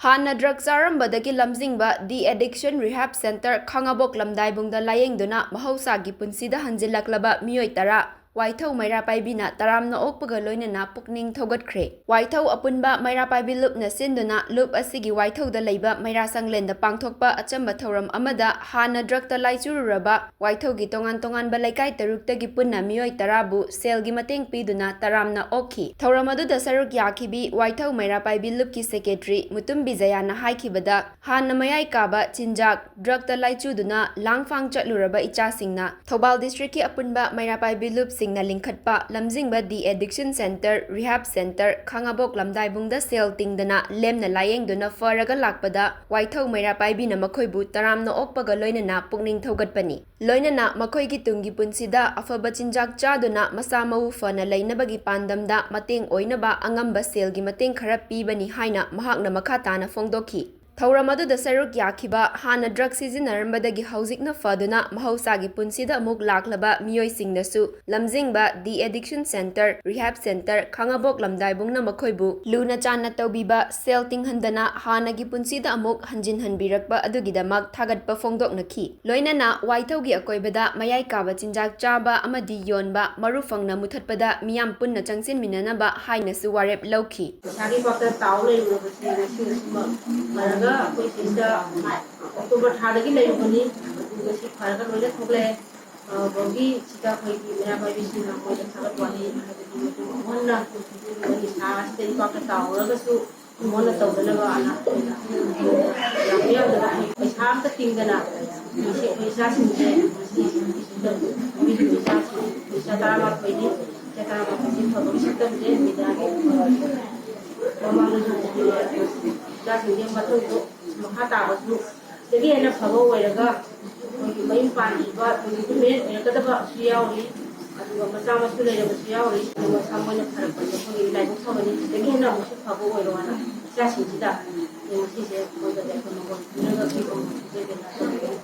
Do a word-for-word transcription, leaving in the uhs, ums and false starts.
ꯍꯥꯟꯅ ꯗ꯭ꯔꯒ ꯆꯥꯔꯝꯕꯗꯒꯤ ꯂꯝꯖꯤꯡꯕ ꯗꯤ addiction ꯔꯤꯍꯥꯕ centre ꯈꯥꯉꯕꯣꯛ ꯂꯝꯗꯥꯏꯕꯨꯡꯗ ꯂꯥꯌꯦꯡꯗꯨꯅ ꯃꯍꯧꯁꯥꯒꯤ ꯄꯨꯟꯁꯤꯗ ꯍꯟꯖꯤꯜꯂꯛꯂꯕ ꯃꯤꯑꯣꯏ ꯇꯔꯥ ꯋꯥꯏꯊꯧ ꯃꯩꯔꯥ ꯄꯥꯏꯕꯤꯅ ꯇꯔꯥꯝꯅ ꯑꯣꯛꯄꯒ ꯂꯣꯏꯅꯅ ꯄꯨꯛꯅꯤꯡ ꯊꯧꯒꯠꯈ꯭ꯔꯦ꯫ ꯋꯥꯏꯊꯧ ꯑꯄꯨꯟꯕ ꯃꯩꯔꯥ ꯄꯥꯏꯕꯤ ꯂꯨꯞꯅ ꯁꯤꯟꯗꯨꯅ ꯂꯨꯞ ꯑꯁꯤꯒꯤ ꯋꯥꯏꯊꯧꯗ ꯂꯩꯕ ꯃꯩꯔꯥ ꯁꯪꯂꯦꯟꯗ ꯄꯥꯡꯊꯣꯛꯄ ꯑꯆꯝꯕ ꯊꯧꯔꯝ ꯑꯃꯗ ꯍꯥꯟꯅ ꯗ꯭ꯔꯒꯇ ꯂꯥꯏꯆꯨꯔꯨꯔꯕ ꯋꯥꯏꯊꯧꯒꯤ ꯇꯣꯉꯥꯟ ꯇꯣꯉꯥꯟꯕ ꯂꯩꯀꯥꯏ ꯇꯔꯨꯛꯇꯒꯤ ꯄꯨꯟꯅ ꯃꯤꯑꯣꯏ ꯇꯔꯥꯕꯨ ꯁꯦꯜꯒꯤ ꯃꯇꯦꯡ ꯄꯤꯗꯨꯅ ꯇꯔꯥꯝꯅ ꯑꯣꯛꯈꯤ꯫ ꯊꯧꯔꯝ ꯑꯗꯨꯗ ꯁꯔꯨꯛ ꯌꯥꯈꯤꯕꯤ ꯋꯥꯏꯊꯧ ꯃꯩꯔꯥ ꯄꯥꯏꯕꯤ ꯂꯨꯞꯀꯤ ꯁꯦꯀ꯭ꯔꯦꯇꯔꯤ ꯃꯨꯇꯨꯝ ꯕꯤꯖꯌꯥꯅ ꯍꯥꯏꯈꯤꯕꯗ, ꯍꯥꯟꯅ ꯃꯌꯥꯏ ꯀꯥꯕ ꯆꯤꯟꯖꯥꯛ, ꯗ꯭ꯔꯒꯇ ꯂꯥꯏꯆꯨꯗꯨꯅ ꯂꯥꯡꯐꯥꯡ ꯆꯠꯂꯨꯔꯕ ꯏꯆꯥꯁꯤꯡꯅ ꯊꯧꯕꯥꯜ ꯗꯤꯁꯇ꯭ꯔꯤꯛꯀꯤ ꯑꯄꯨꯟꯕ ꯃꯩꯔꯥ ꯄꯥꯏꯕꯤ ꯂꯨꯞꯁꯤꯡꯅ ꯂꯤꯡꯈꯠꯄ ꯂꯝꯖꯤꯡꯕ ꯗꯤ ꯑꯦꯗꯤꯛꯁꯟ ꯁꯦꯟꯇꯔ, ꯔꯤꯍꯥꯕ ꯁꯦꯟꯇꯔ, ꯈꯥꯉꯕꯣꯛ ꯂꯝꯗꯥꯏꯕꯨꯡꯗ ꯁꯦꯜ ꯇꯤꯡꯗꯅ ꯂꯦꯝꯅ ꯂꯥꯌꯦꯡꯗꯨꯅ ꯐꯔꯒ ꯂꯥꯛꯄꯗ ꯋꯥꯏꯊꯧ ꯃꯩꯔꯥ ꯄꯥꯏꯕꯤꯅ ꯃꯈꯣꯏꯕꯨ ꯇꯔꯥꯝꯅ ꯑꯣꯛꯄꯒ ꯂꯣꯏꯅꯅ ꯄꯨꯛꯅꯤꯡ ꯊꯧꯒꯠꯄꯅꯤ꯫ ꯂꯣꯏꯅꯅ ꯃꯈꯣꯏꯒꯤ ꯇꯨꯡꯒꯤ ꯄꯨꯟꯁꯤꯗ ꯑꯐꯕ ꯆꯤꯟꯖꯥꯛ ꯆꯥꯗꯨꯅ ꯃꯁꯥ ꯃꯎ ꯐꯅ ꯂꯩꯅꯕꯒꯤ ꯄꯥꯟꯗꯝꯗ ꯃꯇꯦꯡ ꯑꯣꯏꯅꯕ ꯑꯉꯝꯕ ꯁꯦꯜꯒꯤ ꯃꯇꯦꯡ ꯈꯔ ꯄꯤꯕꯅꯤ ꯍꯥꯏꯅ ꯃꯍꯥꯛꯅ ꯃꯈꯥ ꯇꯥꯅ ꯐꯣꯡꯗꯣꯛꯈꯤ꯫ ꯊꯧꯔꯝ ꯑꯗꯨꯗ ꯁꯔꯨꯛ ꯌꯥꯈꯤꯕ ꯍꯥꯟꯅ ꯗ꯭ꯔꯒ ꯁꯤꯖꯤꯟꯅꯔꯝꯕꯗꯒꯤ ꯍꯧꯖꯤꯛꯅ ꯐꯗꯨꯅ ꯃꯍꯧꯁꯥꯒꯤ ꯄꯨꯟꯁꯤꯗ ꯑꯃꯨꯛ ꯂꯥꯛꯂꯕ ꯃꯤꯑꯣꯏꯁꯤꯡꯅꯁꯨ ꯂꯝꯖꯤꯡꯕ ꯗꯤ ꯑꯦꯗꯤꯛꯁꯟ ꯁꯦꯟꯇꯔ, ꯔꯤꯍꯥꯕ ꯁꯦꯟꯇꯔ, ꯈꯥꯉꯕꯣꯛ ꯂꯝꯗꯥꯏꯕꯨꯡꯅ ꯃꯈꯣꯏꯕꯨ ꯂꯨꯅ ꯆꯥꯟꯅ ꯇꯧꯕꯤꯕ, ꯁꯦꯜ ꯇꯤꯡꯍꯟꯗꯅ ꯍꯥꯟꯅꯒꯤ ꯄꯨꯟꯁꯤꯗ ꯑꯃꯨꯛ ꯍꯟꯖꯤꯟꯍꯟꯕꯤꯔꯛꯄ ꯑꯗꯨꯒꯤꯗꯃꯛ ꯊꯥꯒꯠꯄ ꯐꯣꯡꯗꯣꯛꯅꯈꯤ꯫ ꯂꯣꯏꯅꯅ ꯋꯥꯏꯊꯧꯒꯤ ꯑꯀꯣꯏꯕꯗ ꯃꯌꯥꯏ ꯀꯥꯕ ꯆꯤꯟꯖꯥꯛ ꯆꯥꯕ ꯑꯃꯗꯤ ꯌꯣꯟꯕ ꯃꯔꯨ ꯐꯪꯅ ꯃꯨꯊꯠꯄꯗ ꯃꯤꯌꯥꯝ ꯄꯨꯟꯅ ꯆꯪꯁꯤꯟꯃꯤꯟꯅꯅꯕ ꯍꯥꯏꯅꯁꯨ ꯋꯥꯔꯦꯞ ꯂꯧꯈꯤ꯫ ꯄꯩꯁꯥꯒꯤ ꯄꯥꯛꯇ ꯇꯥꯎ ꯂꯩꯔꯨꯔꯕꯁꯤ ꯉꯁꯤ ꯑꯁꯤꯃꯛ ꯐꯔꯒ ꯑꯩꯈꯣꯏ ꯁꯤꯗ ꯑꯣꯛꯇꯣꯕꯔ ꯊꯥꯗꯒꯤ ꯂꯩꯔꯨꯕꯅꯤ, ꯑꯗꯨ ꯉꯁꯤ ꯐꯔꯒ ꯂꯣꯏꯅ ꯊꯣꯛꯂꯛꯑꯦ꯫ ꯑ, ꯕꯣꯒꯤ ꯁꯤꯗ ꯑꯩꯈꯣꯏꯒꯤ ꯃꯩꯔꯥ ꯄꯥꯏꯕꯤꯁꯤꯡꯅ ꯃꯣꯏꯗ ꯊꯥꯒꯠ ꯋꯥꯍꯩ ꯍꯥꯏꯕꯗꯤ ꯃꯇꯨꯡ ꯑꯃꯨꯛ ꯍꯟꯅ ꯅꯤꯁꯥ ꯑꯁꯤꯗ ꯏꯄꯥꯛꯇ ꯇꯥꯎꯔꯒꯁꯨ ꯃꯣꯟꯅ ꯇꯧꯗꯅꯕ ꯑꯅ ꯌꯥꯝꯕ ꯌꯥꯝꯗꯕ ꯑꯩꯈꯣꯏ ꯄꯩꯁꯥ ꯑꯝꯇ ꯇꯤꯡꯗꯅ ꯉꯁꯤ ꯑꯩꯈꯣꯏ ꯏꯆꯥꯁꯤꯡꯁꯦ ꯉꯁꯤ ꯁꯤꯗ ꯄꯤꯔꯤꯕ ꯏꯆꯥꯁꯤꯡ ꯏꯆꯥ ꯇꯔꯥꯃꯥꯄꯜꯅꯤ꯫ ꯏꯆꯥ ꯇꯔꯥꯃꯥꯄꯜꯁꯤ ꯐꯕ ꯁꯛꯇꯝꯁꯦ ꯃꯦꯗꯤꯌꯥꯒꯤ ꯃꯃꯥꯡꯗꯁꯨ ꯏꯆꯥꯁꯤꯡꯁꯦ ꯃꯊꯧꯗꯣ ꯃꯈꯥ ꯇꯥꯕꯁꯨ ꯁꯤꯗꯒꯤ ꯍꯦꯟꯅ ꯐꯕ ꯑꯣꯏꯔꯒ ꯑꯩꯈꯣꯏꯒꯤ ꯃꯌꯨꯝ ꯄꯥꯟꯈꯤꯕ ꯑꯩꯈꯣꯏꯒꯤ ꯏꯃꯦꯟ ꯑꯣꯏꯔꯛꯀꯗꯕꯁꯨ ꯌꯥꯎꯔꯤ, ꯑꯗꯨꯒ ꯃꯆꯥ ꯃꯁꯨ ꯂꯩꯔꯕꯁꯨ ꯌꯥꯎꯔꯤ꯫ ꯑꯗꯨꯒ ꯃꯁꯥ ꯃꯣꯏꯅ ꯐꯔꯛꯄꯁꯦ ꯑꯩꯈꯣꯏꯒꯤ ꯂꯥꯏꯕꯛ ꯐꯕꯅꯤ, ꯁꯤꯗꯒꯤ ꯍꯦꯟꯅ ꯑꯃꯨꯛꯁꯨ ꯐꯕ ꯑꯣꯏꯔꯣ ꯍꯥꯏꯅ ꯏꯆꯥꯁꯤꯡꯁꯤꯗ ꯑꯩ ꯉꯁꯤꯁꯦ ꯃꯣꯏꯗ ꯌꯥꯏꯐꯅꯕ ꯄꯤꯔꯒ ꯄꯤꯕ ꯉꯝꯖꯒꯦꯅ ꯇꯧꯖꯒꯦ꯫